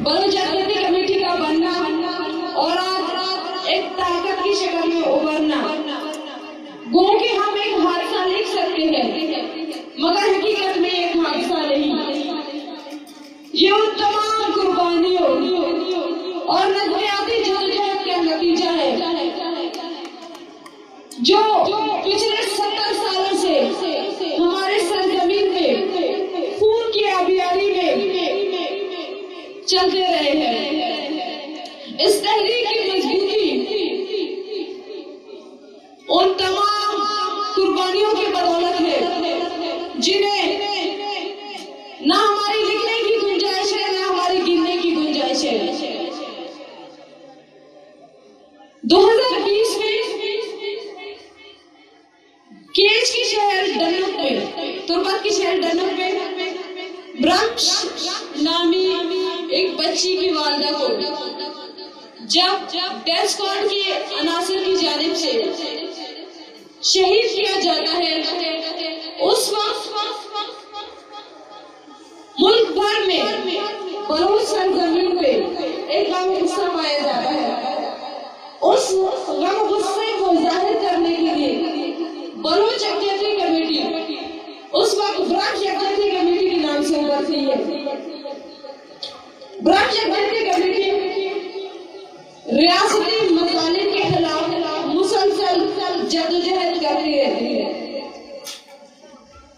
بلوچ یکجہتی کمیٹی کا بننا اور آج ایک طاقت کی شکل میں ابھرنا، گو کہ ہم ایک حادثہ لکھ سکتے ہیں، مگر حقیقت میں ایک حادثہ نہیں۔ یہ ان تمام قربانیوں اور نظریاتی جدوجہد کا نتیجہ ہے، جو پچھلے ستر سالوں سے ہمارے سرزمین میں خون کی آبیاری میں چلتے رہے ہیں۔ اس تحریک کی مضبوطی ان تمام قربانیوں کی بدولت ہے، جنہیں نہ ہماری لکھنے کی گنجائش ہے، نہ ہماری گننے کی گنجائش ہے۔ دو ہزار بیس میں کیچ کے شہر ڈنوک میں، تربت کے شہر ڈنوک میں برمش نامی ایک بچی کی والدہ کو جب ڈیتھ اسکواڈ کے عناصر کی جانب سے شہید کیا جاتا ہے، اس وقت ملک بھر میں بلوچ سرزمین پہ ایک غم و غصہ پایا جاتا ہے۔ اس غم و غصے کو ظاہر کرنے کے لیے بلوچ یکجہتی کمیٹی، اس وقت برانچ یکجہتی کمیٹی کے نام سے ابھرتی ہے۔ برانچ یکجہتی کمیٹی ریاستی مظالم کے خلاف مسلسل جدوجہد کرتی رہتی ہے۔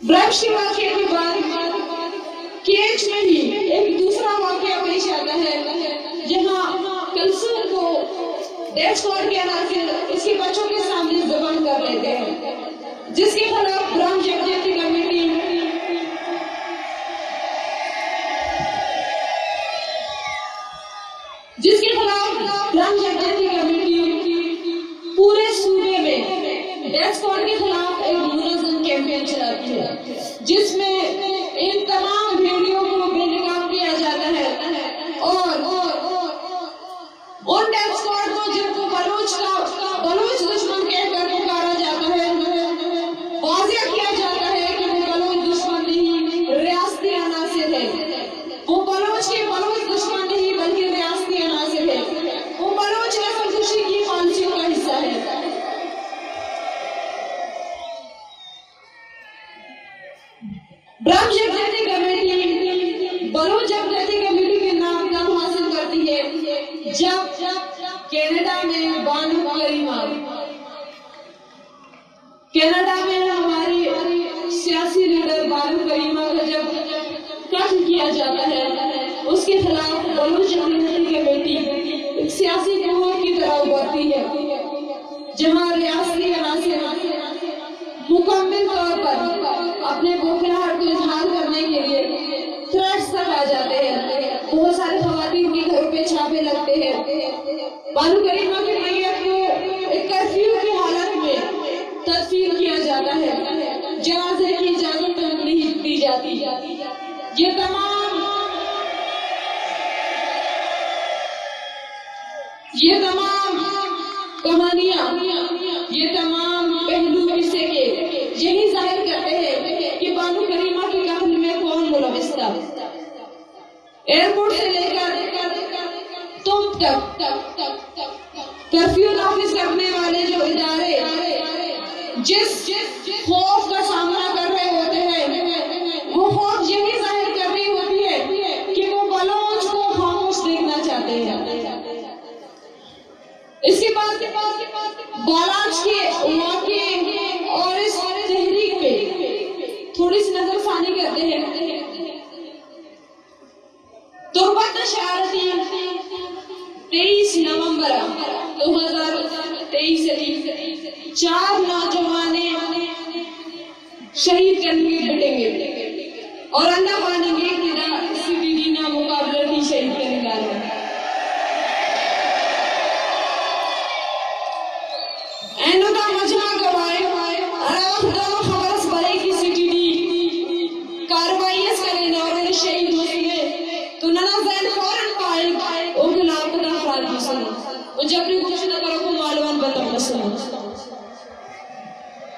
برمش کے واقعے کے بعد کیچ میں ہی ایک دوسرا واقعہ پیش آتا ہے، جہاں کلثوم کو ڈیتھ اسکواڈ کے عناصر اس کے بچوں کے سامنے ذبح کر دیتے ہیں، جس کے خلاف برمش یکجہتی کمیٹی جس کے خلاف برمش یکجہتی کمیٹی پورے صوبے میں ڈیتھ اسکواڈ کے خلاف ایک منظم کیمپین چلاتی ہے، جس میں ان تمام بھیڑیوں کو بے نقاب کیا جاتا ہے اور ان ڈیتھ اسکواڈ کو، جن کو بلوچ کا، بلوچ دشمن کہہ کر پکارا جاتا ہے، واضح کیا جاتا ہے کہ وہ بلوچ دشمن نہیں، ریاستی عناصر ہے۔ وہ بلوچ کے بلوچ دشمن نہیں، بلکہ ریاستی عناصر ہے۔ وہ بلوچ نسل کشی کی پالیسیوں کا حصہ ہے۔ برمش یکجہتی کمیٹی بلوچ یکجہتی کمیٹی کے نام نام حاصل کرتی ہے، جب کینیڈا میں بانو کریمہ کینیڈا میں ہماری سیاسی لیڈر بانو کریمہ کا جب قتل کیا جاتا ہے، اس کے خلاف بلوچ یکجہتی کمیٹی ایک سیاسی قوت کی طرح ابھرتی ہے، جہاں ریاستی عناصر مکمل طور پر اپنے بوکھلاہٹ کو اظہار کرنے کے لیے تھریٹس تک آ جاتے ہیں۔ بہت سارے خواتین کے گھروں پہ چھاپے لگتے ہیں۔ بانو کریمہ کی میت کو ایک کرفیو کی حالت میں تدفین کیا جاتا ہے، جنازے کی اجازت نہیں دی جاتی۔ یہ تمام، یہ تمام کہانیاں، یہ تمام پہلو قصے کے یہی ظاہر کرتے ہیں کہ بانو کریمہ کے قتل میں کون ملوث تھا۔ ایئرپورٹ سے لے کر تمپ تک کرفیو نافذ کرنے والے جو ادارے جس خوف کا سامنا کر رہے ہوتے ہیں، وہ خوف یہی ظاہر کر رہی ہوتی ہے کہ وہ بلوچ کو خاموش دیکھنا چاہتے ہیں۔ اس کے بعد بالاچ کے واقعے اور اس تحریک پہ تھوڑی سی نظر ثانی کرتے ہیں۔ تربت ء شہر ء تیئیس نومبر دو ہزار تیئیس ء چار نوجوانیں شہید کنگے بٹنگے اور اندا بانگے کہ دا سی ڈی ڈی نا مقابلہ ٹی شہید کنگا۔ اینو دا مجمع گواہ ء، ہرا وخت دانو خبر اس برے کہ سی ٹی ڈی کارروائی اس کرینے اور اونے شہید مسنے، تو ننا ذہن فوراً پائک اوکان لاپتہ افراد مسنے و جبری کوشت ء کروکو مالوان بندغ مسنے۔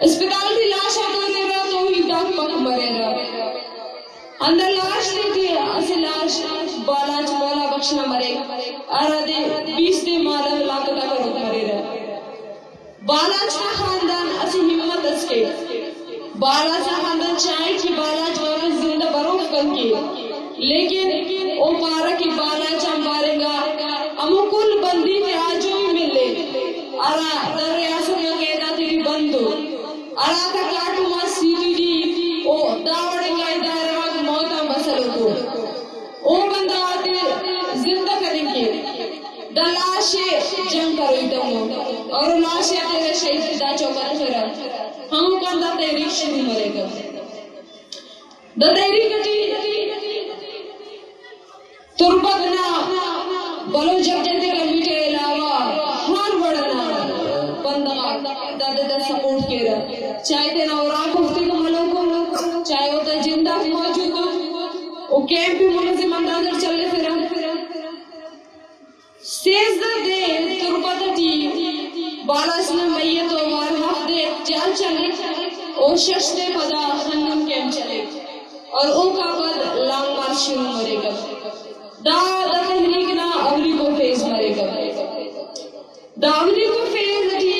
اسپتال ٹی لاش آتون تیرہ توحید داک پک مریرہ۔ اندر لاش تیٹی اسہ لاش بالاچ مولا بخش نہ مریک، ہرا دے بیست دے مال ء لاکت ء کروک مریرہ۔ بالاچ نا خاندان اسہ ہمت اس کے۔ بالاچ نا خاندان چاہے کہ بالاچ واپس زندہ بروف کن کے، لیکن او پارہ کہ بالاچ آن بارنگا ہمو کل بندی تے آجوئی ملے، ہرا در ریاست نا قید آتے ٹی بند ء، ہرا تا کاٹم آ سی ٹی ڈی او دا وڑ انگا ادارہ غاک موت آن بسلوکو۔ او بندغ آتے زندہ کننگ کیک۔ دا لاش ء جنگ کروئی تمو اور او لاش ء تیرہ شہید دا چوک آ تخرہ۔ ہموکان دا تحریک شروع مریکہ۔ دا تحریک ٹی تربت نا بلوچ یکجہتی کمیٹی علاوہ ہر وڑ نا بندغ آک دا دے دا سپورٹ کیرہ۔ چاہے تینا اوراک اوفتے تو ملوکو، چاہے اوتا جند آک موجود ء، او کیمپ بھی منظم انداز اٹ چلیفرہ۔ سیزدہ دے تربت ٹی بالاچ نا میت و وار ہفت دے جال چلیک، او شش دے پدا خنن کیمپ چلیک اور اوکا پد لانگ مارچ شروع مریکہ۔ دا دا تحریک نا اولیکو فیز مریکہ۔ دا اولیکو فیز ٹی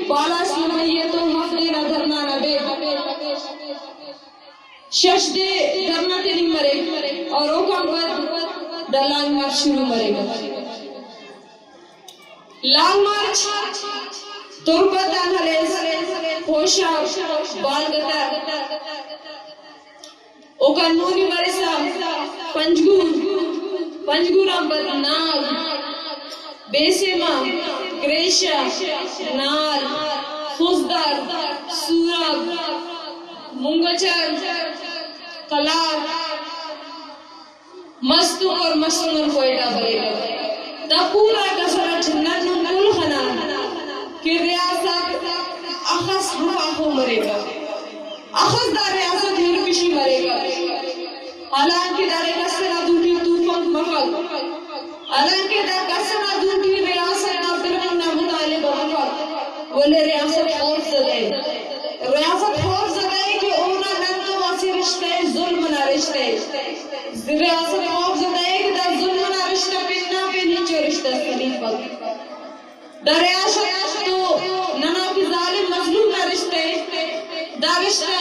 بالاچ نا میت و ہفت دے نا دھرنا نا بیک۔ شش دے دھرنا تننگ مریک اور اوکان پد دا لانگ مارچ شروع مریک۔ لانگ مارچ تربت آن ہلیس، ہوشاب، بالگتر، اوکان مونی مرسا پنجگور، پنجگور آن پد ناگ، بیسیما، گریشہ، نال، خضدار، سوراب، مونگچر، کلات، مستونگ اور مستونگ کوئٹہ بریکہ۔ دا پورا کسر اٹ نن نم کل خنان کہ ریاست اخس ہم آخو مریکہ۔ اخس دا ریاست ہیرکشی مریکہ۔ حالانکہ داڑے کس ئنا دوٹی توفنگ مفک، حالانکہ دا کس ئنا دوٹی ریاست نا بلن نا مطالبہ مفک، ولے ریاست خوف زدہ ء۔ ریاست خوف زدہ ء کہ اونا نن تو اسہ رشتہ ء، ظلم نا رشتہ ء۔ ریاست خوف زدہ ء کہ دا ظلم نا رشتہ پن نا پن ہچو رشتہ اس خلیفک۔ دا ریاست تو ننا کہ ظالم مظلوم نا رشتہ ء، دا رشتہ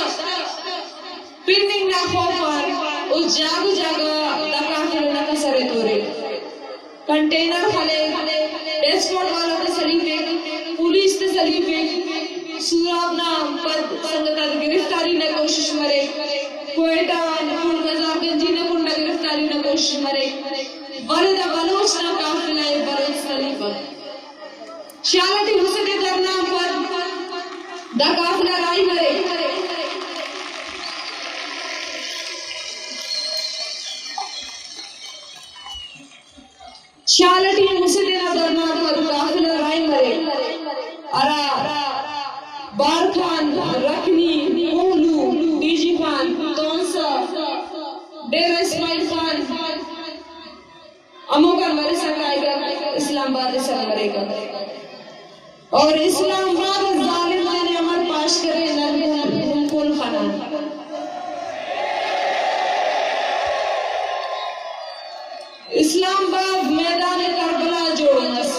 پننگ نا خوف آن او جاگہ جاگہ دا قافلہ نا کسر ء تورے۔ کنٹینر خلے، ٹرانسپورٹ والا تے سلیفک، پولیس تے سلیفک، سوراب نا پد سنگت آتے گرفتاری نا کوشش مریک، کوئٹہ آن پل مزار گنجی نا کنڈا گرفتاری نا کوشش مریک، ولے دا بلوچ نا قافلہ ء بلوچ سلیفک۔ شال ٹی مسہ دے دھرنا آن پد دا قافلہ راہی مریک۔ شال ٹی مسہ دے نا دھرنا آن پد قافلہ راہی مریک، ہرا بارکھان، رکھنی، کوہلو، ڈی جی خان، تونسہ، ڈیرہ اسماعیل خان، ہموکان مرسا کائیکہ، اسلام آباد ء سر مریکہ۔ اور اسلام آباد ظالم تینے عمل پاش کرے، نن نم کل خنان۔ اسلام آباد میدان کربلا جوڑ مس۔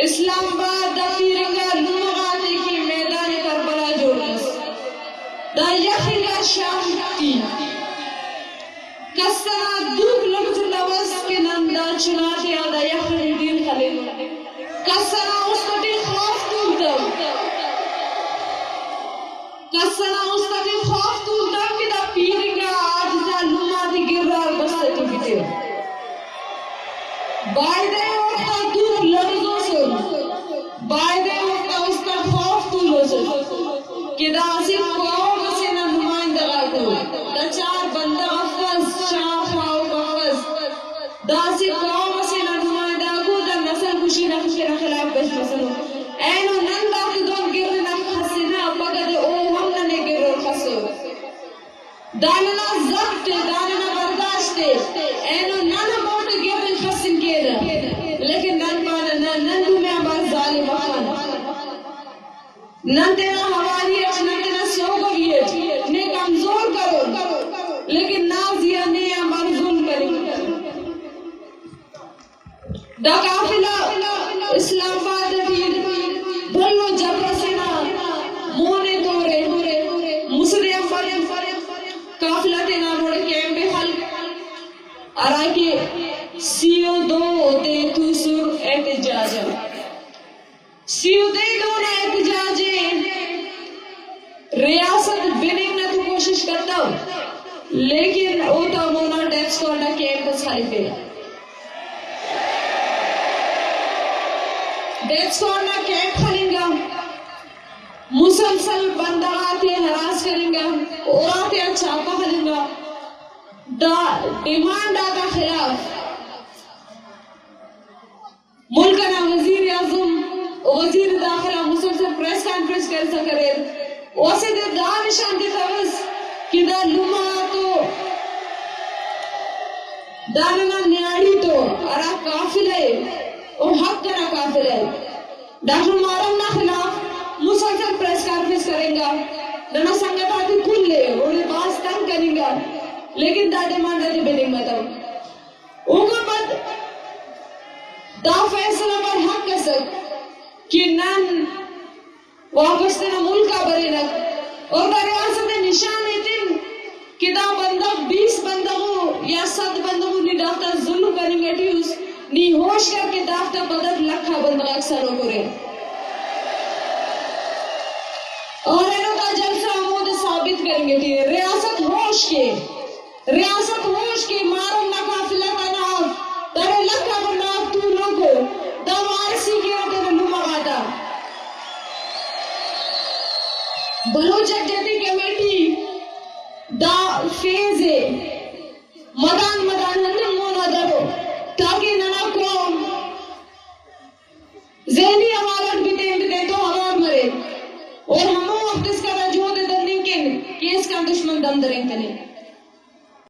اسلام آباد دا پیرنگا لمہ غاتے کہ میدان کربلا جوڑ مس۔ دا یخ انگا شام ٹی کس ئنا دوک لمز توس کہ نن دا چنا تیا دا یخ ئٹی دیر خلینن۔ کس ئنا است ئٹی خوف تولتو۔ کس ئنا است ئٹی خوف تولتو کہ دا پیرنگا عاجزا لمہ تے گرار بس ئٹی بتر۔ بایدے اوفتا دوک لمزوسن۔ بایدے اوفتا است آن خوف تولوسس کہ دا اسہ قوم ئسے نا نمائندہ غاکو، دا چار بندغ افس، شاہ خواہوک افس، دا اسہ قوم ئسے نا نمائندہ غاکو، دا نسل کشی نا خلاف بش مسنو۔ اینو نن داتے دون گرنہ خسنہ، پگہ دے او ہم ننے گرور خسر۔ دا ننا ضبط ء، دا ننا برداشت ء، اینو نن ہموتے گرنگ خسن کینہ، لیکن نن پانہ نہ، نن دومیان بار ظالم افن۔ نن تینا ہواری اٹ، نن تینا سوگوی اٹ نے کمزور کرون، لیکن نا زیان نے آن بار ظلم کننگ۔ دا قافلہ اسلام آباد ٹی بھلو جبر سے نا مونے تورے، مسدے ہم قافلہ تینا وڑ کیمپ خلق، ہرا کہ سی و دو دے توسر احتجاج ء۔ سی و دے دو نا احتجاج ء ریاست بننگ نا تو کوشش کرتو، لیکن اوتا مونا ڈیتھ اسکواڈ نا کیمپ اس خلیفے۔ ڈیتھ اسکواڈ نا کیمپ خلنگا، مسلسل بندغ آتے ہراس کرنگا، اوراتیا چھاپہ خلنگا۔ دا ڈیمانڈ آتا خلاف ملک انا وزیر اعظم و وزیر داخلہ مسلسل پریس کانفرنس کرسا کریر۔ و اسہ دے دا نشان تتوس کہ دا لمہ غاتو، دا ننا نیاڑی تو ہرا قافلہ ء، او حق انا قافلہ ء۔ ڈاکٹر محرم نا خلاف مسلسل پریس کانفرنس کرنگا، ننا سنگت آتے کل ء اوڑے بھاز تنگ کننگا، لیکن دا ڈیمانڈ آتے بننگ متو۔ اوکان پد دا فیصلہ بر حق اسک کہ نن واپس تینا ملک آ برینک اور دا ریاست ء نشان ایتن کہ دا بندغ بیس بندغ ء یا صد بندغ ء نی دافتا ظلم کننگ اٹی اس، نی ہوش کر کہ دافتا پدک لکھ آ بندغ آک سلوک ارے۔ اور اینو دا جلسہ ہمودے ثابت کننگ اٹی ء۔ ریاست ہوش کے۔ ریاست ہوش کے، محرم نا قافلہ تا نام درے لکھ آ بندغ تولوکو، دا وارثی کیرہ تینا لمہ غاتا۔ بلوچ یکجہتی کمیٹی دا فیز ء مدان مدان ہندن مونا درو تاکہ ننا قوم ذہنی حوالہ اٹ بھی تین بھی تین تو اوار مرے اور ہمو وخت اسکا دا جہد ء دننگ کن کہ اسکان دشمن دم درینگ کنے۔